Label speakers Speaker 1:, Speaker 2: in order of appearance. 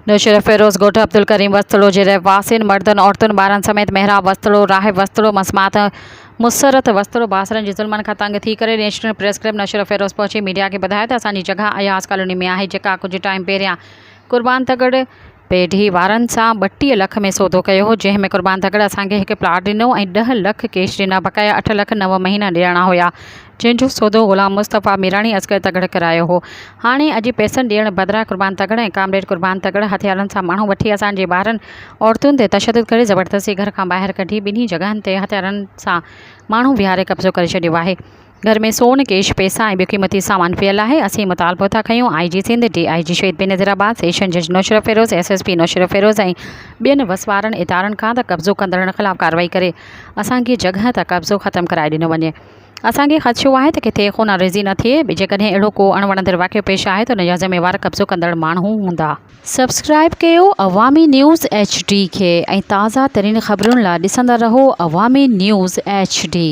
Speaker 1: نوشهروفيروز ڳوٺ عبدالڪريم وسطڙو جي رهواسين مردن عورتن ٻارن سميت محراب وسطڙو، راهب وسطڙو، مسمات مسرت وسطڙو بااثرن جي ظلمن کان تنگ ٿي ڪري نيشنل پريس ڪلب نوشهروفيروز پهچي ميڊيا کي ٻڌايو ته اسان جي جڳهه اياز ڪالوني ۾ آهي جيڪا ڪجهه ٽائيم پهريان قربان تڳڙ پيڍي وارن سان 32 لک ۾ سودو ڪيو هو جنهن ۾ قربان تڳڙ اسان کي هڪ پلاٽ ڏنو ۽ ڏهه لک ڪيش ڏنا بقايا اٺ لک نو مهينا ڏيڻا هيا جنهن جو سودو غلام مصطفيٰ ميراڻي اصغر تڳڙ ڪرايو هو. هاڻي اڄ پئسن ڏيڻ بدران قربان تڳڙ ۽ ڪامريڊ قربان تڳڙ هٿيارن سان ماڻهو وٺي اسان جي ٻارن عورتن تي تشدد ڪري زبردستي گهر کان ٻاهر ڪڍي ٻنهي جڳهن تي هٿيارن سان ماڻهو ويهاري قبضو ڪري ڇڏيو آهي. گهر ۾ سون، ڪيش پئسا ۽ ٻيو قيمتي سامان پيل آهي. اسين مطالبو ٿا ڪيون I G Sindh, D I G Shaheed Benazirabad, session جج Naushahro Feroze, S S P Naushahro Feroze ۽ ٻين وس وارن ادارن کان ته قبضو ڪندڙن خلاف ڪارروائي ڪري اسان کي جڳهه تان قبضو ختم ڪرائي ڏنو وڃي. اسان کي خدشو آهي ته ڪٿي خونريزي نه ٿئي، جيڪڏهن اهڙو ڪو اڻوڻندڙ واقعو پيش آيو ته ان جا ذميوار قبضو ڪندڙ ماڻهو هوندا. سبسڪرائيب ڪيو عوامي نيوز ايڇ ڊي کي ۽ تازه ترين خبرن لا ڏسندا رهو عوامي نيوز ايڇ ڊي.